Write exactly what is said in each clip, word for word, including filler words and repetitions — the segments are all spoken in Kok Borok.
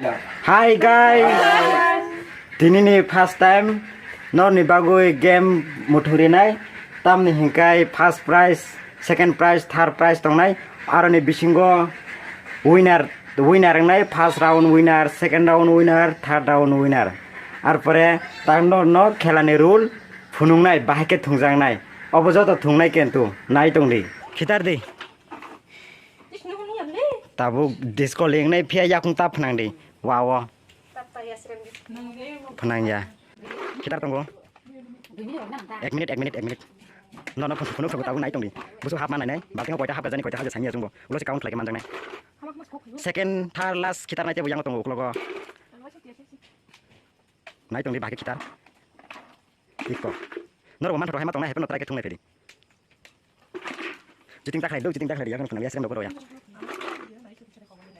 Hi guys, tini ni first time norni bagwi game muthung rinai, tamni hinkai first prize, second prize, third prize tongnai, aroni bisingo winner, winner wngnai, first round winner, second round winner, third round winner. Arpore tang norno khelani rule phunuknai, bahai khe thungjaknai, obo joto thungnai kintu nai tongdi. Khitar di. Tabuk disco lengnai phiya yakung ta phnang di. Wow. Phnang ya. Khitar tongo. Ek minute, ek minute, ek minute. No, no, phunu, phunu, phunu, tabuk nai tongdi. Busu hap manai nai. Balting koita hap jani, koita hap jani sanya jumbo. Ulo si count khlai manjang nai. Second, third, last khitar nai tebo yang tongo uklogo. Nai tongdi bahai khitar. Iko. Norok man thoro hai ma tongnai hai phano try khe thunglai phedi. Cheating ta khlai do, cheating ta khlai do, yakno phunang ya, srem do ya.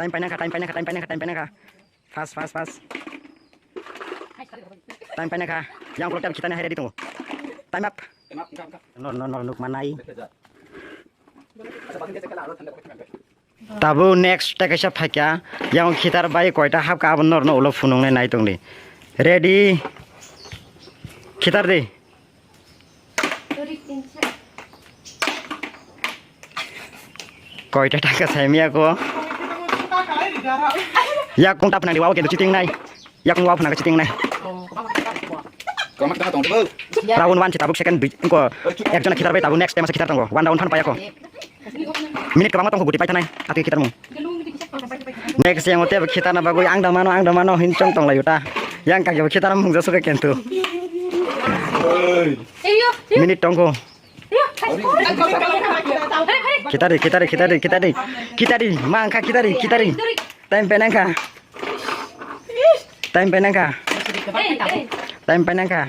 Time painang kha, time painang kha, time painang kha, time painang kha. Fast, fast, fast. Time painang kha. Yang pro tab khitani hai ready tongo. Time up. No, no, no, nuk manai. Tabuk next ta kaisa phaikha, yang khitar bai koita hapkha abo norno ulo phunuknai nai tongdi. Ready? Khitar di. Koita taka saimya ko? Yakung ta phnang di, wow, kendo cheating nai. Yakung wow phnang cheating nai. Round one si tabuk second dui, ko ekjona khitar bai tabuk next time khitar tongo. One round phan paya ko. Minute kwbangma tongkho guti paithanai, atwi khitarmung. Next yang ote khitarna bagwi ang da mano, ang da mano hin chong tong layu ta. Yang kage khitarmung jasu ke kentu. Minute tongkho. Khitari, khitari, khitari, khitari. Khitari, mangkha khitari, khitari. Time penangkha. Time penangkha. Time penangkha.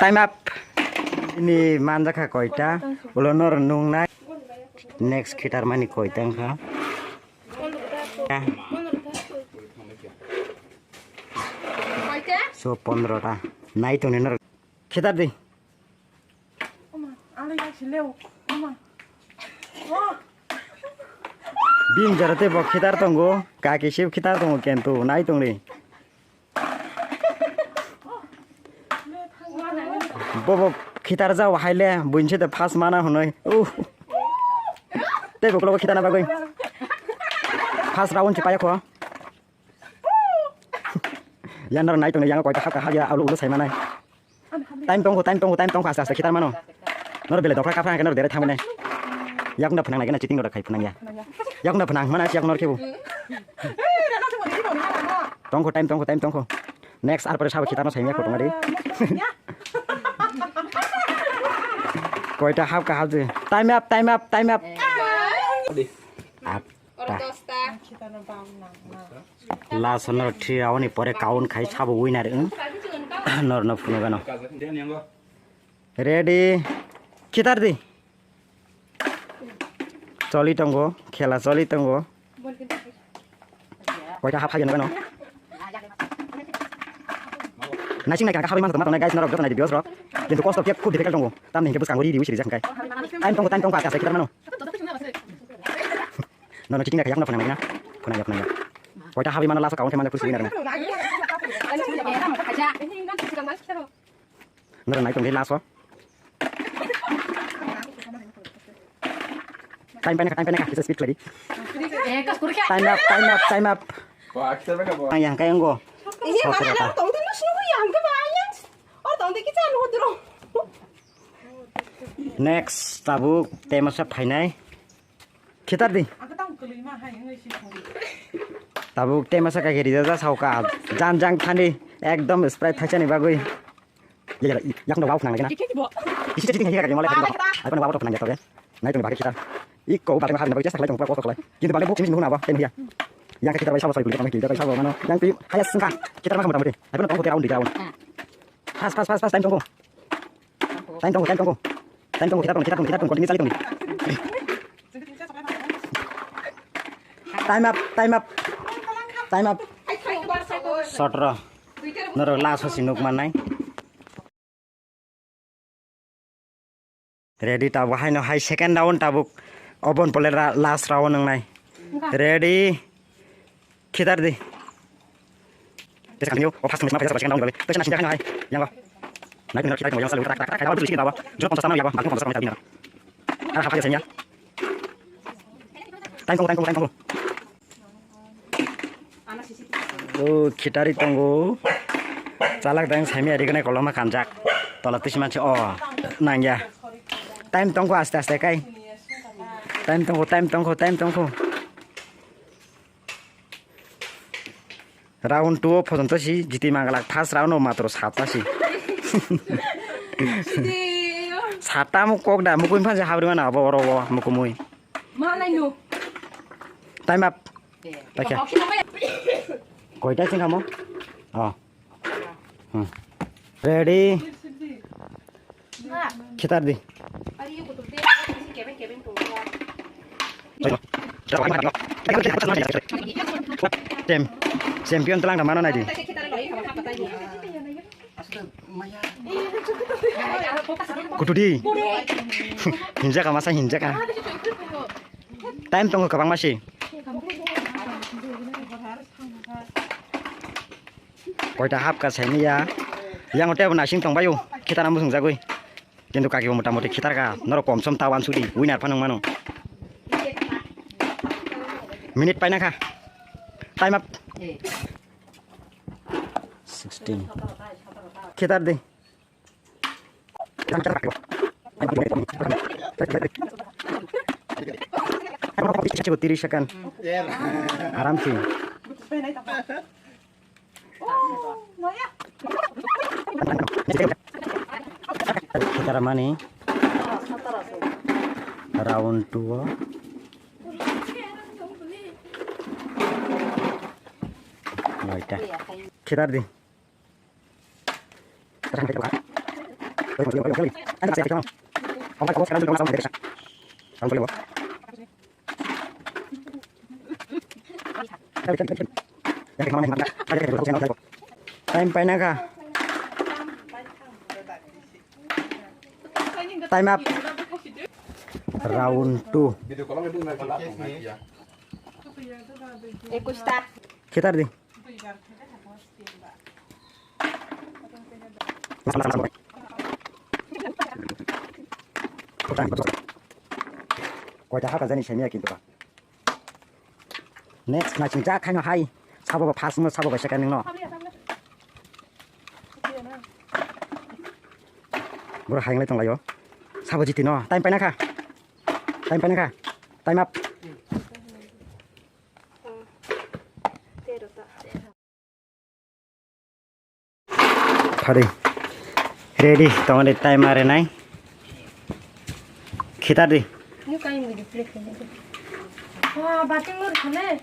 Time up. Ini manjakha koita. Ulo nor nungnai. Next khitar mani koita wngkha. So pondro ta. Nai tongni nor. Khitar di. Bini jora tei bo khitar tongo. Kaki sip khitar tongo kentu. Nai tongni. Bobo khitar jao haile buinse de fast mana hwnwi. Uh. Tei bokologo khitana bagwi. First round se paya kho. Yan naro nai tongni yang koita hapka hapya alo ulo saimanai. Time tongkho, time tongkho, time tongkho, aste aste khitar mano. Nor bele dokra kapra hangke nor dere thangmane. Yakunda phnang nai gana cheating rok khai phnang ya. Yakunda phnang mana yak nor khebu. Tongkho, time tongkho, time tongkho. Next ar pore sabo khitarno saimya khotong ari. Koita hapka hapje. Time up, time up, time up. Atta. Last no three round ni pore count khai sabo winner wng. Nor no phunugano. Ready. Khitar di. Choli tongo, khela choli tongo. Koita hap hageno gano. Naising nai kha habwi man tongma tongnai guys, norok joto nai di viewers rok. Kintu kosto khe khub difficult tongo. Tamni hinkhe bwskango ri ri wi siri jak hwnkhe. Time tongo, time tongo, aste aste khitar mano. Nono cheating nai kha yakno phanang nai na. Phanang ya, phanang ya. Koita habwi mano last o kaun khe mano pusu winner na. Noro nai tongdi last o. Time paina kha, time paina kha, kisa speed khlai di. Time up, time up, time up. Ang yang kaya ngo. Next tabuk temasa phainai. Khitar di. Tabuk temasa kaki rida ja sauka. Jan jang thani ekdom Sprite thaisani bagwi. Yakno wow phnang lagi na. Kisi cheating hai kaki mole hai. Ai pano wow phnang ya tobe. Nai tong bagi khitar. Iko bagi habna bagi chesta khlai tong pura kosto khlai. Kintu bagi buk simi nuhuna ba tem hiya. Yang khitar bai sabo sai guli tong khitar bai sabo mano. Yang pi hayas sengkha. Khitar ma motamoti. Ai pano tong round di round. Fast, fast, fast, fast, time tongkho. Time tongkho, time tongkho. Time tongkho, khitar tongkho, khitar tongkho, khitar tongkho, continue chali tongdi. Time up, time up. Time up. Sotro. Norok last o si nuk manai. Ready tabuk haino hai second round tabuk obon pole ra-, last round wngnai. Ready. Khitar di. Tesa kami o first match ma pesa pesa nang dale. Tesa nasi dah ngai. Yang ba. Nai nang khitar yang selalu tak tak tak tak. Jor ponsas tang ya ba. Bang ponsas tang ya ba. Har har ya. Time tongo, time tongo, time tongo. O khitari tongo. Chalak dang semi ari gane koloma kanjak. Tola tisi manse o nangya. Time tongo aste aste kai. Time tongo, time tongo, time tongo. Round two o photonto si jiti mangalak, first round o matro sata si. Sata mo kok da, mukui phan se habri mana abo oro o mukumui. Ma nai no. Time up. Paikha. Koita sing kamo? Oh. Hmm. Ready? Khitar di. Tem. Champion telang da mano nai di. Kutu di. Hinjaka masa hinjaka. Time tongo kwbangma si. Koita hapka saini ya. Yang tebo nasing tongbaio. Khitana musung jagoi. Kintu kaki bo mota moti khitar ka. Norok kom som ta wansuk di. Winner phano mano. Minute paina kha. Time up. Sixteen. Khitar di. Tiris second. Aram si. Khitaramani round two o. Noita. Khitar di. Time paina kha. Time up. Round two. Khitar di. Koita hapka jani semiya kintu ba. Next match ni ja khaino hai. Sabo ba first no, sabo ba second no. Boro hai nglai tonglaio. Sabo jiti no. Time paina kha. Time paina kha. Time up. Phari. Ready, tongani time are nai. Khitar di. Wah, bating lur khale.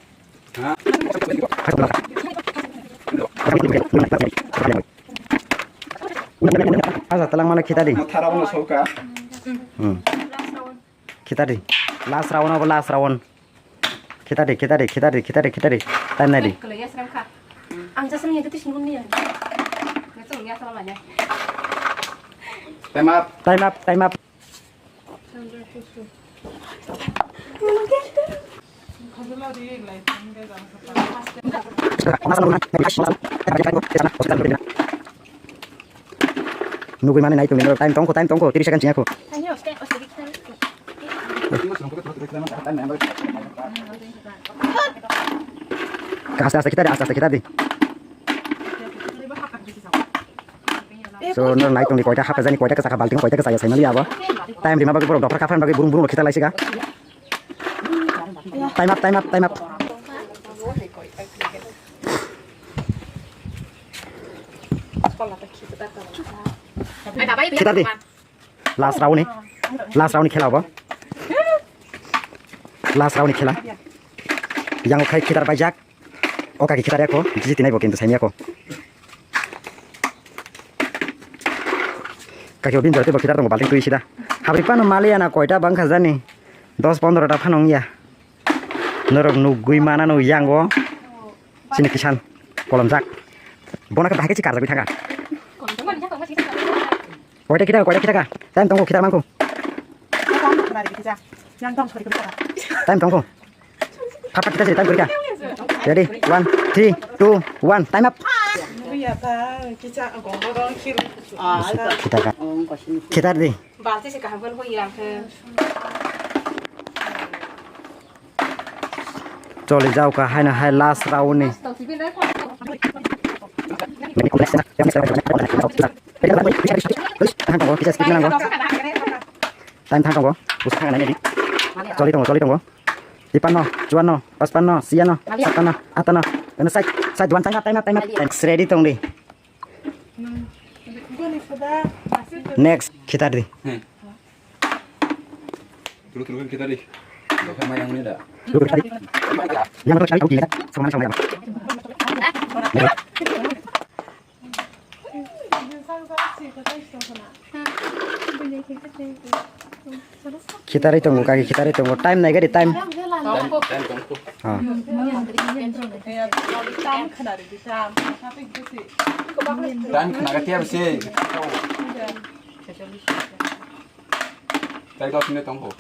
Asa talang mala khitar di. Thara ono soka. Hmm. Khitar di. Last round abo last round. Khitar di, khitar di, khitar di, khitar di, khitar di. Time nai di. Ang jasam ni tisi ngun ni ya. Time up. Time up, time up. Nugui mani nai tongni, time tongkho, time tongkho, tris second chingkha kho. Aste aste khitar di, aste aste khitar di. So, no nai tongni koita hapjani, koita kwchak balting, koita kwchaya saimali abo. Time rima bagwi borok dophar kaphran bagwi burung burung khitar laisika. Time up, time up, time up. Khitar di. Last round ni. Last round ni khela bo. Last round ni khela. Yang khai khitar baijak. O kaki khitar ya ko. Jiti nai bo kintu saimya ko. Kaki obin jarte bo khitar tong balting tui sida. Habri pano maliya na koita bangkha jani. Dos pondro ta phanong ya. Norok nugui mana no yango. Sini kisan kolomjak. Bona khe bahai khe si karjagwi thangkha. Koita khita, koita khita ka? Time tongo khita mangko. Time tongo. Phap phap khita si time korika. Ready? One, three, two, one. Time up. Khitar di. Choli jao ka haino hai last round ni. Time thang tongo, kisa speed nango. Time thang tongo. Busa thang nai di. Choli tongo, choli tongo. Tipanno, chuanno, paspanno, siyanno, sattanno, attanno. Ano side, side one, time up, time up, time up. Time ready tong di. Next, khitar di. Tulu tulu kita di. Doka mai yang ini dah. Yang tu cari tahu dia. Sama sama yang. Khitari tongo, kaki khitari tongo. Time nai gari time. Time, time tongkho. Ah. Time khna ga tiap se. Tai dos minute tongkho.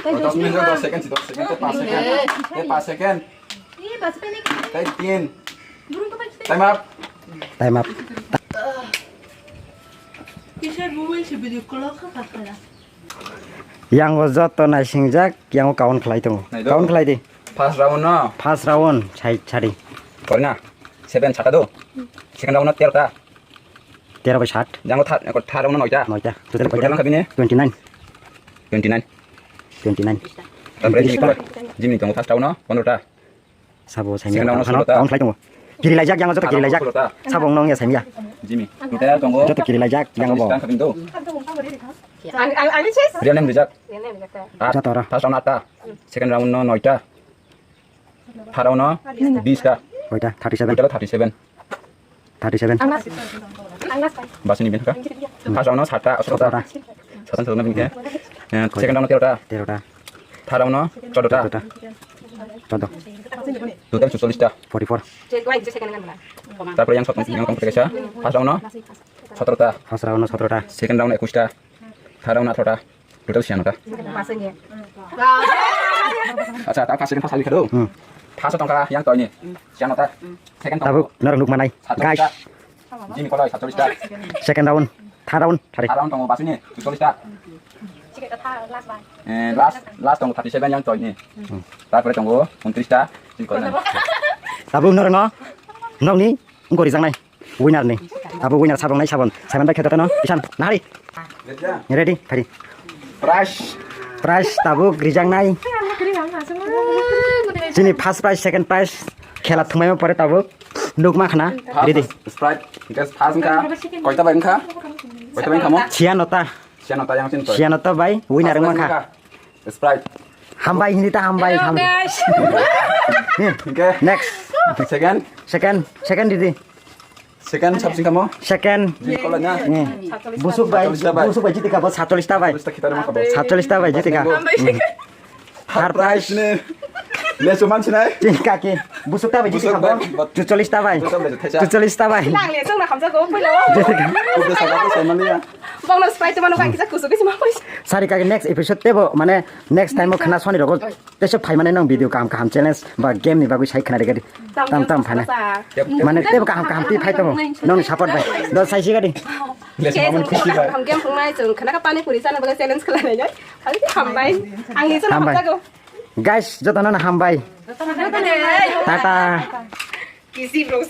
Tai dos minute, dos second, dos second, tai pas second. Tai pas second. Tai tin. Time up. Time up. Yang o joto naisingjak, yang o count khlai tongo. Count khlai di. First round no. First round, sai, sari. Kori na. Seven saka do. Second round no tero ta. Tero bai sat. Yang o third, third round no noita. Noita. Total koi ta? Twenty nine. Twenty nine. Twenty nine. Tampore Jimmy tongo. Jimmy tongo first round no, pondro ta. Sabo saini. Second round no phano solo ta. Count khlai tongo. Kiri laijak yang joto kiri laijak. Solo ta. Sabo nong ya saini ya. Jimmy. Kita tongo. Joto kiri laijak yang bo. Ang, ang, ang, sis. Real name rijak. Joto ro. First round atta. Second round no noita. Third round no bish ta. Koita? Thirty seven. Total thirty seven. Thirty seven. Basini bin ka? First round no satta, sotro ta. Satan sotro bin ke. Eh, second round no tero ta. Tero ta. Third round no choudo ta. Choudo ta. Choudo. Total chutolish ta. Forty four. Tarpore yang sotong, yang tong kesa. First round no sotro ta. First round no sotro ta. Second round no ekush ta. Third round no athro ta. Total siyan ta. Acha, ta first second first ali khado. Hmm. First tongkha yang toini. Siyan ta. Second tongkha. Tabuk norok nuk manai. Guys. Jimmy kolai satcholish ta. Second round, third round, thari. Third round tongo basini, chutolish ta. Eh, last, last tongo thirty seven yang toini. Hmm. Tarpore tongo untrish ta. Jimmy kolai. Tabuk norok no, nokni, ungkori jangnai. Winner ni. Abo winner sabong nai sabon. Simon bai khe dotano. Isan, nahari. Ready? Phari. Prize. Prize tabuk rijaknai. Chini first prize, second prize. Khela thumai pore tabuk. Nuk ma khana. Ready? Sprite. Just first wngkha. Koita bai wngkha? Koita bai wngkha mo? Chiya nota. Chiya nota yang chin. Chiya nota bai. Winner wngkha. Sprite. Hambai hindi ta hambai. Ham- Hingke? Next. Second. Second. Second ready. Second sabsing kamo? Second. Jini kolai na? Hmm. Busuk bai, satcholish ta bai. Busuk bai jiti ka bo satcholish ta bai. Satcholish ta khitar mo kabo? Satcholish ta bai jiti ka. Hambai. Hmm. Third prize ni. Lesu man sinai? Jini kaki. Busuk ta bai jiti ka bo. Busuk bai. Chutolish ta bai. Busuk bai jiti ka. Chutolish ta bai. Nang le song na hamsa go pui lo. Jiti ka. Kubda saka ko sai man ya. Bang no Sprite mano kaki sa kusuk isi ma pui. Sari kaki next episode tebo mane next time o khna soni rogo. Teso phai mane nang video kaham kaham challenge ba game ni bagwi sai khna rigadi. Tam tam phana. Mane tebo kaham kaham ti phai tamo. Nang support bai. Do sai sigadi. Ham game phungnai chwng khana ka pani puri chana bagwi challenge khlai nai. Khali hambai. Ang ni chana hambai. Hamjago. Guys, jotono no hambai. Tata. Kisi bro.